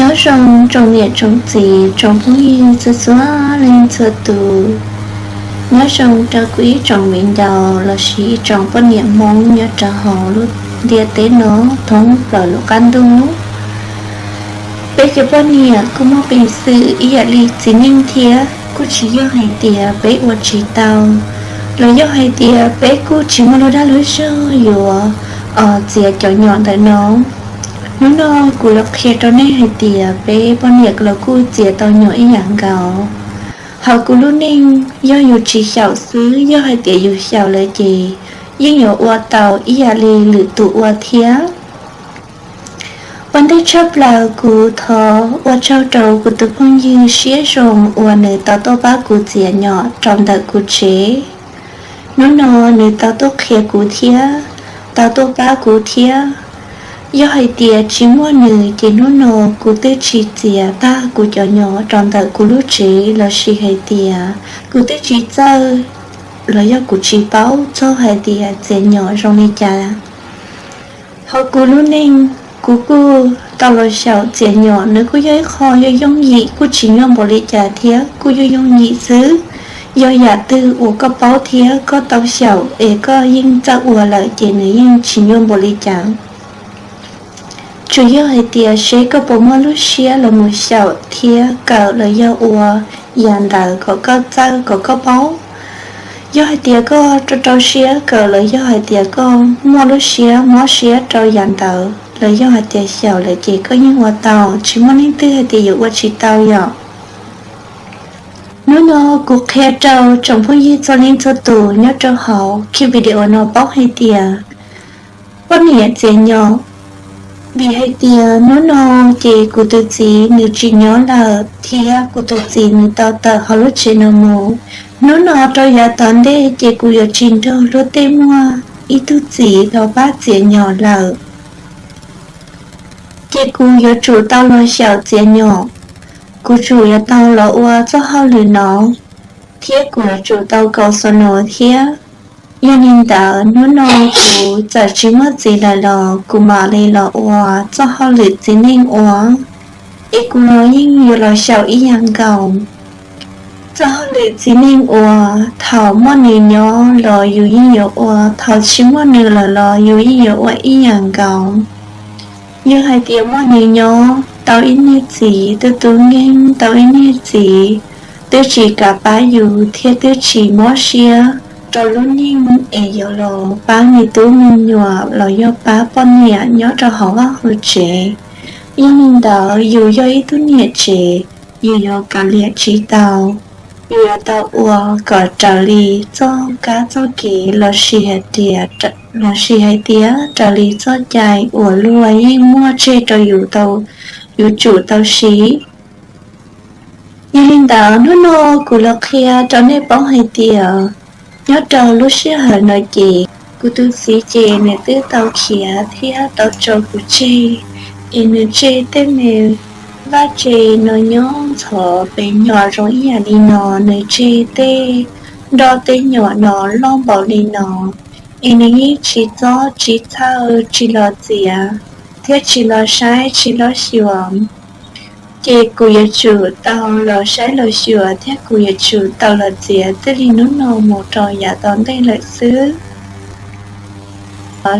Nyob zoo tsoom niam tsoom txiv tsoom phooj ywg txhua txhua leej txhua tus. Nyob zoo rau kuv ib tsoom viv ncaus lossis ib tsoom poj niam Hmoob nyob rau hauv lub ntiaj teb no thoob plaws lub qab ntuj. Peb cov poj niam kuj muaj peev xwm ib yam li txiv neej thiab, kuj tsis yog hais tias peb ua tsis tau, los yog hais tias peb kuj tsis muaj lub dag lub zog yuav txiav cov nyom ntawm no. Hnub no kuv los qhia rau nej hais tias peb poj niam los kuj txiav tau nyom ib yam nkaus. Hos kuv lub neej yog yus tsis xyaum xwb, yog hais tias yus xyaum lawm ces yeej yuav ua tau ib yam li lwm tus ua thiab. Ua ntej tshaj plaws kuv thov ua tsaug rau kuv tus phooj ywg Siab Zoo uas nws tau tuaj pab kuv txiav nyom rau ntawm kuv tsev. Hnub no nws tau tuaj qhia kuv thiab, tau tuaj pab kuv thiab. Yog hais tias tsis muaj nws ces hnub no kuv twb tsis txiav tag kuv cov nyom rau ntawm kuv lub tsev lossis hais tias kuv twb tsis txawj los yog kuv tsis paub txog hais tias txiav nyom zoo li cas. Hos kuv lub neej, kuv kuj tau los xyaum txiav nyom, nws kuj yog ib qho yooj yooj yim, kuj tsis nyuaj npaum li cas thiab kuj yooj yooj yim xwb. Yog yam twg uas koj paub thiab koj tau xyaum es koj yeej txawj ua lawm ces nws yeej tsis nyuaj npaum li cas. Tsuas yog hais tias seb koj puas muaj lub siab los mus xyaum thiab kawm los yog ua yam ntawd kom koj txawj kom koj paub. Yog hais tias koj rau rau siab kawm los yog hais tias koj muaj lub siab mob siab rau yam ntawd los yog hais tias xyaum lawm ces koj yeej ua tau, tsis muaj leej twg hais tias yuav ua tsis tau yom. Hnub no kuv qhia rau tsoom phooj ywg txhua leej txhua tus nyob rau hauv clip video no paub hais tias poj niam txiav nyom. Vim hais tias hnub no ces kuv tus txiv nws tsis nyob lawm thiab kuv tus txiv nws tau tawm hauv lub tsev no mus. Hnub no rau yav tom ntej ces kuv yuav tsis nrog luag tej muaj ib tug txiv los pab txiav nyom lawm. Ces kuv yuav tsum tau los xyaum txiav nyom, kuv tsum yuav tau los ua txoj hauj lwm no, thiab kuv yuav tsum tau kaus xo no thiab. Yog li ntawd hnub no kuv txawm tsis muaj txiv lawm los kuv mam li los ua txoj hauj lwm txiv neej ua, es kuv los yeej yuav los xyaum ib yam nkaus. Txoj hauj lwm txiv neej ua, thaum muaj nws nyob los yus yeej yuav ua, thaum tsis muaj nws lawm los yus yeej yuav ua ib yam nkaus. Yog hais tias muaj nws nyob, tau ib niag txiv twb tub nkeeg, tau ib niag txiv twb tsis kam pab yus thiab twb tsis mob siab rau lub neej es yuav los pab me tub me nyuam los yog pab poj niam nyob rau hauv vaj hauv tsev. Yog li ntawd yus yog ib tug niam tsev, yus yuav kav liam tsis tau, yus yuav tau ua kom raws li txoj kab txoj kev lossis hais tias, lossis hais tias raws li txoj cai uas luag yeej muaj tseg rau yus tau, yuav tsum tau siv. Yog li ntawd hnub no kuv los qhia rau nej paub hais tias nyob rau lub sij hawm no ces kuv tus txiv ces nws twb tau khiav thiab tau tso kuv tseg, es nws tseg tej me vaj tse no nyob ntxhov pem nyom zoo ib yam li no, nws tseg tej nroj tej nyom no loj npaum li no, es nws yeej tsis txob tsis txhawj tsis los txiav thiab tsis los saib tsis los xyuas. Ces kuv yuav tsum tau los saib los xyuas thiab kuv yuav tsum tau los txiav twb li hnub no mus rau yav tom ntej lawm xwb.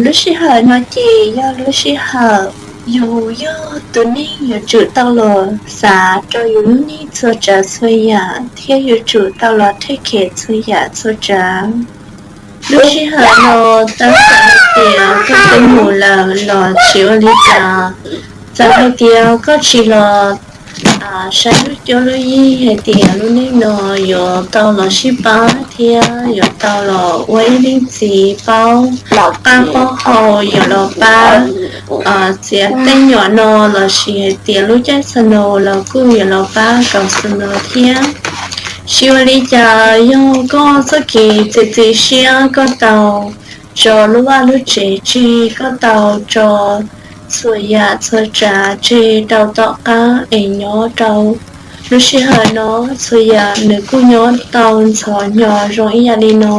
Lub sij hawm no ces yog lub sij hawm yus yog tus neeg yuav tsum tau los xav rau yus lub neej txhua tsav txhua yam thiab yuav tsum tau los thej khev txhua yam txhua tsav. Lub sij hawm no tab txawm hais tias koj twb mus lawm los tsis ua li cas, txawm hais tias koj tsis los saib lub cuab lub yig hais tias lub neej no yuav tau los sib pab thiab yuav tau los ua ib leej txiv paub qab paub hau, yuav los pab txiav tej nyuam no lossis hais tias lub caij snow los kuj yuav los pab kaus snow thiab. Tsis ua li cas, yog koj txoj kev txiav txim siab koj tau tso lub vaj lub tsev tseg, koj tau tso txhua yam txhua tsav tseg rau tom qab es nyob rau lub sij hawm no, txhua yam nws kuj nyob tau ntxhov nyo zoo ib yam li no.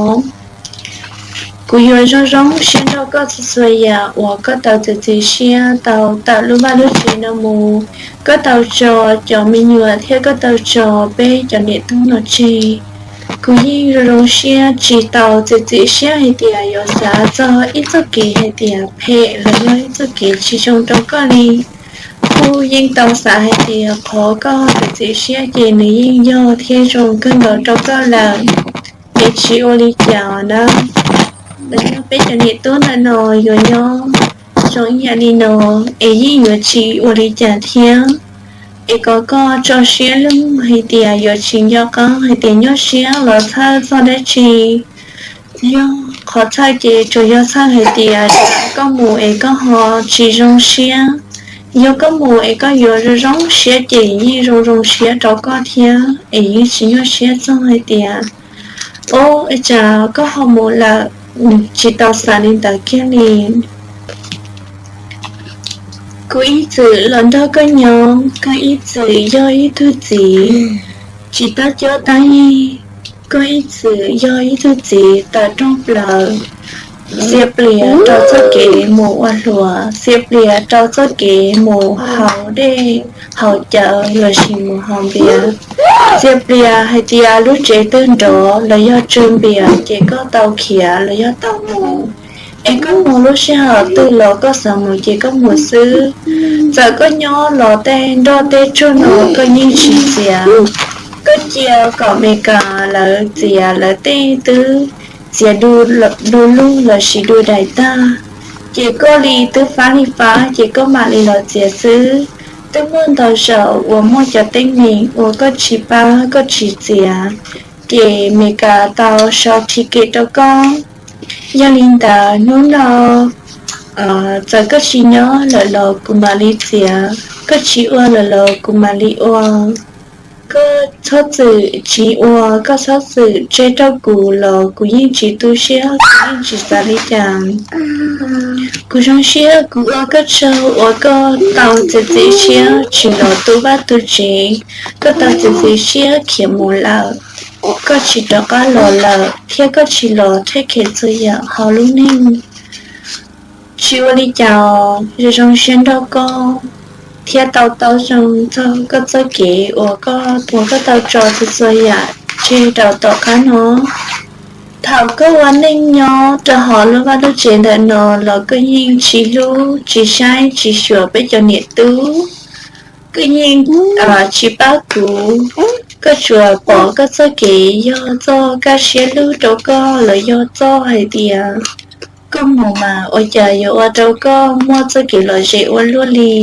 Kuv yuav zoo zoo siab nrog koj txhua txhua yam uas koj tau txiav txim siab tau tawm lub vaj lub tsev no mus. koj tau tso cov me nyuam thiab koj tau tso peb cov niam tub no tseg. Kuv yeej zoo zoo siab tsis tau txiav txim siab hais tias yuav xav txog ib txoj kev hais tias phem los yog ib txoj kev tsis zoo rau koj li. Kuv yeej tau xav hais tias qhov koj txiav txim siab ces nws yeej yog thiab zoo kawg nkaus rau koj lawm. Es tsis ua li cas na, los yog peb cov niam tub ntawm no yuav nyob zoo ib yam li no, es yeej yuav tsis ua li cas thiab. Es kom koj tso siab lug hais tias yuav tsis nco qab hais tias nyuaj siab los txhawj txog dab tsi. Yog qhov txhawj ces tsuas yog txhawj hais tias koj mus es koj ho tsis zoo siab. Yog koj mus es koj yuav zoo zoo siab ces yeej zoo zoo siab rau koj thiab es yeej tsis nyuaj siab txog hais tias, o, ua cas koj ho mus lawm, tsis tau xav li ntawd kiag li. Kuv ib txwm los nrog koj nyob, koj ib txwm yog ib tug txiv tsis tab cob tab yig, koj ib txwm yog ib tug txiv tawv rooj plaws, txia plias rau txoj kev mus ua hluas, txia plias rau txoj kev mus haus dej, haus cawv lossis mus haus npias, txia plias hais tias lub tsev twg nrov los yog tsw npias ces koj tau khiav los yog tau mus. Es koj mus lub sij hawm twg los koj xav mus ces koj mus xwb. Txawm koj nyob los tej nroj tej tsuag no koj yeej tsis txiav. Koj cia kom Meskas lawv txiav lawv tej twb txiav du lug lossis du dais tag, ces koj li twb fab li fab ces koj mam li los txiav xwb. Twb muaj ntau zaus uas muaj cov teeb meem uas koj tsis pab koj tsis txiav, ces Meskas tau sau ticket rau koj. Yog li ntawd hnub no txawm koj tsis nyob lawm los kuv mam li txiav, koj tsis ua lawm los kuv mam li ua. Koj txhob txwm tsis ua, koj txhob txwm tseg rau kuv los kuv yeej tsis tu siab, kuv yeej tsis xav li cas. Kuv zoo siab kuv ua koj tsaug uas koj tau txiav txim siab tsis los tu vaj tu tsev, koj tau txiav txim siab khiav mus lawm. Koj tsis rov qab los lawm thiab koj tsis los them khev txhua yam hauv lub neej. Tsis ua li cas, zoo zoo siab nrog koj thiab tau taub zoo txog koj txoj kev uas koj, uas koj tau tso txhua txhua yam tseg rau tom qab no. Thaum koj ua neej nyob rau hauv lub vaj lub tsev ntawm no los koj yeej tsis hlub tsis saib tsis xyuas peb cov niam tub, koj yeej tsis pab kuv. Koj tsuas pom koj txoj kev yog txoj kaj siab lug rau koj los yog txoj hais tias koj mus mas ua cas yuav ua rau koj muaj txoj kev lom zem ua luaj li.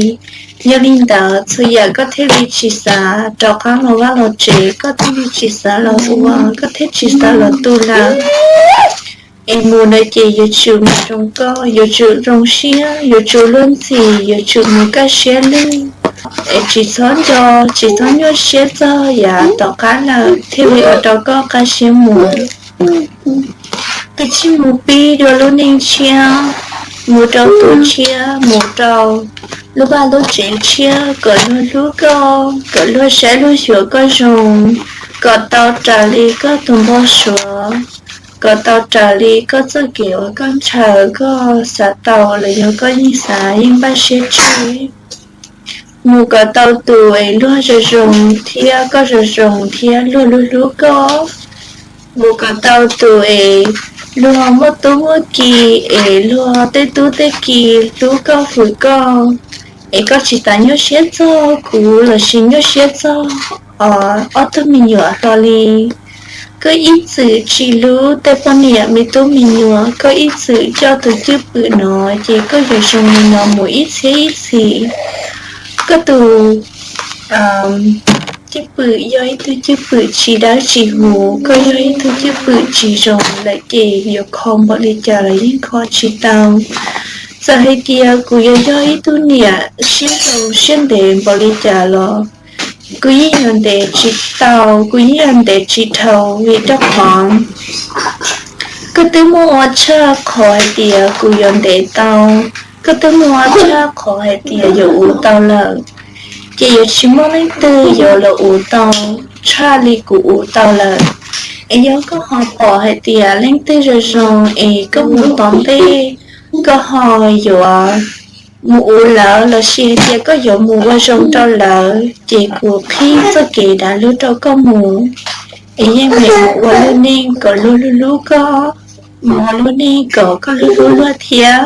Yog li ntawd txhua yam koj thiaj li tsis xav rov qab los vaj los tsev, koj thiaj li tsis xav los ua, koj thiaj tsis xav los tu lawm. Es mus ntawd ces yuav tsum mus zoo koj, yuav tsum zoo siab, yuav tsum luag ntxhi, yuav tsum mus kaj siab lug. Es tsis txhob nco, tsis txhob nyuaj siab txog yav tom qab lawm thiaj li ua rau koj qab siab mus. Koj tsij mus pib dua lub neej tshiab, mus rau tus tshiab, mus rau lub vaj lub tsev tshiab, kom luag hlub koj, kom luag saib luag xyuas koj zoo, kom tau raws li koj tus npau suav, kom tau raws li koj txoj kev uas koj ntshaw koj xav tau los yog koj yeej xav yeej npaj siab tseg. Mus kom tau tus es luag zoo zoo thiab koj zoo zoo thiab luag hlub hlub koj. Mus kom tau tus es luag muaj tub muaj ki, es luag tej tub tej ki hlub koj hwm koj, es koj tsis tas nyuaj siab txog kuv lossis nyuaj siab txog ob tug me nyuam hlo li. Koj ib txwm tsis hlub tej poj niam me tub me nyuam, koj ib txwm coj tus cwj pwm no, ces koj yuav zoo li no mus ib txhiab ib txhis. Koj tus cwj pwm yog ib tug cwj pwm tsis dawb tsis huv, koj yog ib tug cwj pwm tsis zoo lawm ces yuav kho npaum li cas los yeej kho tsis tau. Txawm hais tias kuv yuav yog ib tug niam siab zoo siab ntev npaum li cas los kuv yeej yuav ntev tsis tau, kuv yeej yuav ntev tsis dhau vim rau qhov koj twb muaj ua tshaj qhov hais tias kuv yuav ntev tau, koj twb muaj ua tshaj qhov hais tias yuav uv tau lawm, ces yuav tsis muaj leej twg yuav los uv tau tshaj li kuv uv tau lawm. Es yog koj ho pom hais tias leej twg zoo zoo es koj mus tom ntej, koj ho yuav mus ua lawv lossis hais tias koj yuav mus ua zoo rau lawv, ces kuv qhib txoj kev dav lug rau koj mus, es yeej meem mus ua lub neej kom luag hlub hlub koj, mus ua lub neej kom koj hlub hlub luag thiab.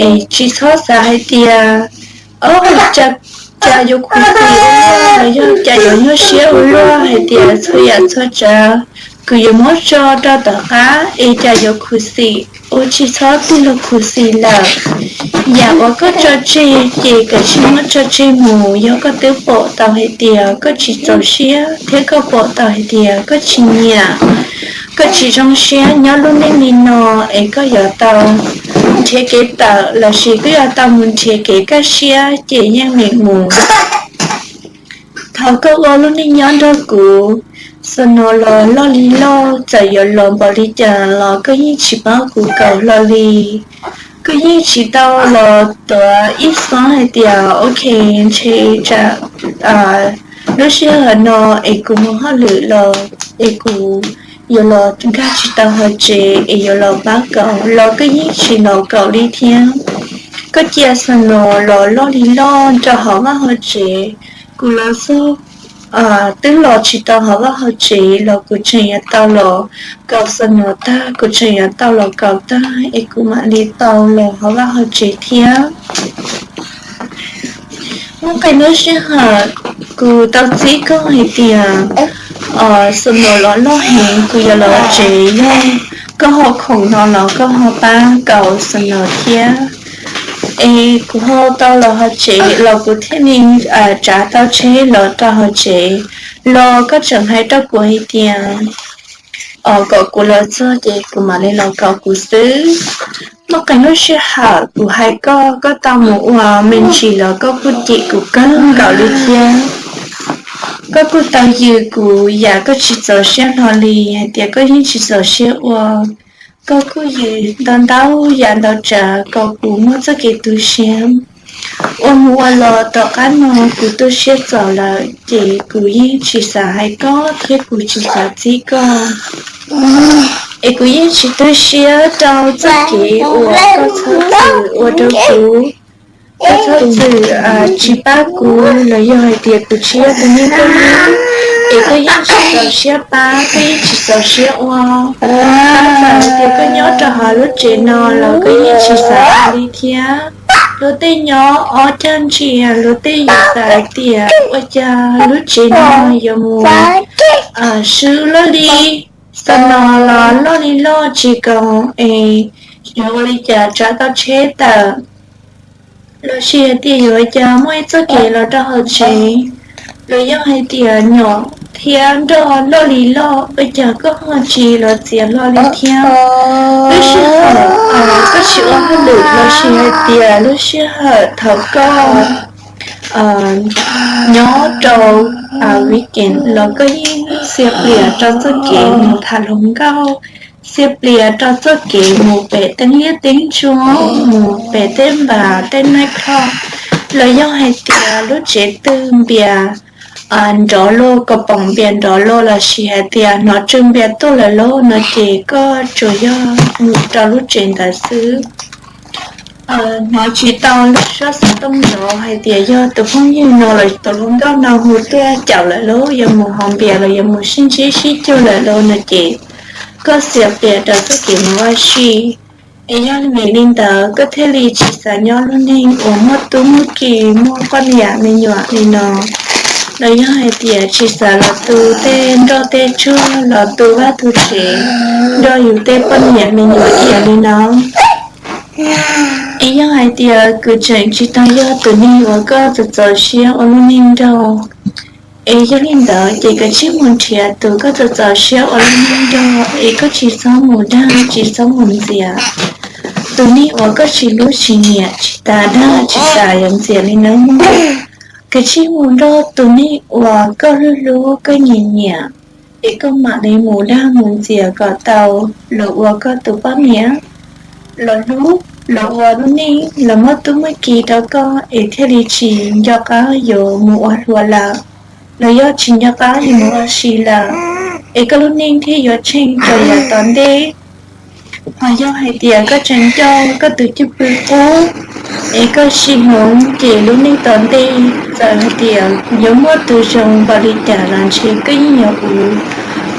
Es tsis txhob xav hais tias, o, cas yuav khuv xim ua luaj los yog cas yuav nyuaj siab ua luaj hais tias txhua yam txhua tsav kuv yuav muab tso rau tom qab es cas yuav khuv xim. Ua tsis txhob tig los khuv xim lawm. Yam uas koj tso tseg ces kav tsij muab tso tseg mus. Yog koj twb pom tau hais tias koj tsis txaus siab thiab koj pom tau hais tias koj tsis nyiam, koj tsis zoo siab nyob lub neej li no, es koj yuav tau nrhiav kev tawm lossis koj yuav tau mus nrhiav kev kaj siab ces yeej meem mus. Thaum koj ua lub neej nyob nrog kuv, xa no los loj li loj, txawm yuav los npaum li cas los koj yeej tsis pab kuv kaus hlo li. Koj yeej tsis tau los tuav ib xob hais tias, ok, ntshe tsam lub sij hawm no es kuv mus hauj lwm los es kuv yuav los nkag tsis tau hauv tsev es yuav los pab kaus los koj yeej tsis los kaus li thiab. Koj cia xa no los loj li loj rau hauv vaj hauv tsev, kuv los xub twb los tsis tau hauv vaj hauv tsev los kuv tseem yuav tau los kaus xa no tag, kuv tseem yuav tau los kaus tag es kuv mam li tau los hauv vaj hauv tsev thiab. Muaj qee lub sij hawm kuv tau txib koj hais tias xa no los loj heev, kuv yuav los tsev, yog koj ho khoom no los koj ho pab kaus xa no thiab. Es kuv ho tau los hauv tsev los kuv thiaj li tsav tau tsheb los rau hauv tsev, los koj tseem hais rau kuv hais tias kom kuv los txog ces kuv mam li los kaus kuv xwb. Muaj qee lub sij hawm kuv hais koj, koj tau mus ua me ntsis los koj kuj cem kuv kawg nkaus li thiab. Koj kuj tau yws kuv yam koj tsis txaus siab hlo li hais tias koj yeej tsis txaus siab ua. Koj kuj yws ntau ntau yam ntau tsav kom kuv muaj txoj kev tu siab. Ua mus ua los tom qab no kuv tu siab txaus lawm ces kuv yeej tsis xav hais koj thiab kuv tsis xav txib koj. Es kuv yeej tsis tu siab rau txoj kev uas koj txhob txwm ua rau kuv. Koj txhob txwm tsis pab kuv los yog hais tias kuv tsis yog tus neeg koj hlub, es koj yeej tsis txaus siab pab, koj yeej tsis txaus siab ua. Tab txawm hais tias koj nyob rau hauv lub tsev no los koj yeej tsis xav ua li thiab. Luag tej nyob ob cag ntsia, luag tej yuav xav hais tias ua cas lub tsev no yuav mus swb loj li, xa no los loj li loj tsis kaus es yuav ua li cas tsav tau tsheb tawm, lossis hais tias yuav ua cas muaj ib txoj kev los rau hauv tsev, los yog hais tias nyom thiab nroj loj li loj ua cas koj ho tsis los txiav hlo li thiab. Lub sij hawm koj tsis ua hauj lwm lossis hais tias lub sij hawm thaum koj nyob rau weekend los koj yeej txia plias rau txoj kev mus tham hluas nkauj, txia plias rau txoj kev mus pem teeb liab teeb ntsuab, mus pem tej npas tej night club, los yog hais tias lub tsev twg npias nrov loj, kom pom npias nrov loj lossis hais tias hnov tsw npias tuaj lawm lauj no ces koj tsuas yog mus rau lub tsev ntawd xwb. Hnov tsis tau lub suab xov tooj nrov hais tias yog tus phooj ywg no los tus hluas nkauj no hu tuaj caum lawm lauj, yuav mus haus npias los yuav mus sib ntsib sib cuag lawm lauj no ces koj txia plias rau txoj kev mus ua si. Es yog vim li ntawd koj thiaj li tsis xav nyob lub neej uas muaj tub muaj ki muaj poj niam me nyuam li no, los yog hais tias tsis xav los tu tej nroj tej tsuag los tu vaj tu tsev, nrog yus tej poj niam me nyuam iav li no. Es yog hais tias kuv tseem tsis tau yog tus neeg uas koj txaus txaus siab ua lub neej nrog, es yog li ntawd ces kav tsij mus nrhiav tus koj txaus txaus siab ua lub neej nrog, es koj tsis txhob mus dag tsis txhob mus ntxias tus neeg uas koj tsis hlub tsis nyiam, tsis tas dag tsis tas yuav ntxias li nawb mog. Kav tsij mus nrog tus neeg uas koj hlub hlub koj nyiam nyiam, es koj mam li mus dag mus ntxias kom tau los ua koj tus poj niam, los hlub, los ua lub neej, los muab tub muab ki rau koj es thiaj li tsis nco qab yuav mus ua hluas lawm, los yog tsis nco qab yuav mus ua si lawm, es koj lub neej thiaj yuav tsheej rau yav tom ntej. Hos yog hais tias koj tseem coj koj tus cwj pwm qub es koj sib hloov ces lub neej tom ntej txawm hais tias yuav muaj tus zoo npaum li cas los ntshe koj yeej yuav ua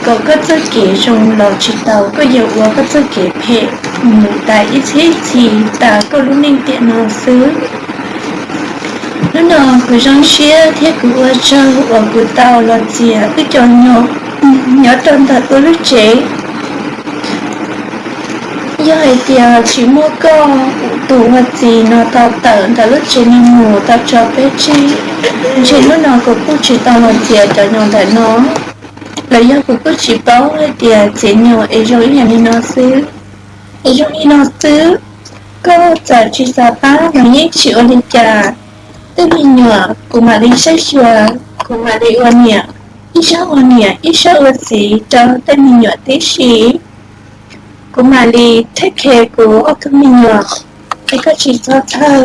kom koj txoj kev zoo los tsis tau, koj yuav ua koj txoj kev phem mus tas ib txhiab txhis tas koj lub neej tiam no xwb. Hnub no kuv zoo siab thiab kuv ua tsaug uas kuv tau los txiav wb cov nyob rau ntawm wb lub tsev. Yog hais tias tsis muaj koj tus ua txiv no tau tawm ntawm lub tsev no mus tau tso peb tseg, ntshe hnub no kuv kuj tsis tau los txiav cov nyob ntawm no, los yog kuv kuj tsis paub hais tias txiav nyob es zoo ib yam li no xwb. Es zoo li no xwb, koj txawm tsis xav pab los yeej tsis ua li cas. Tej me nyuam kuv mam li saib xyuas, kuv mam li ua niam, ib sab ua niam ib sab ua txiv rau tej me nyuam tib si. Kuv mam li take care kuv ob tug me nyuam, es koj tsis txhob txhawj.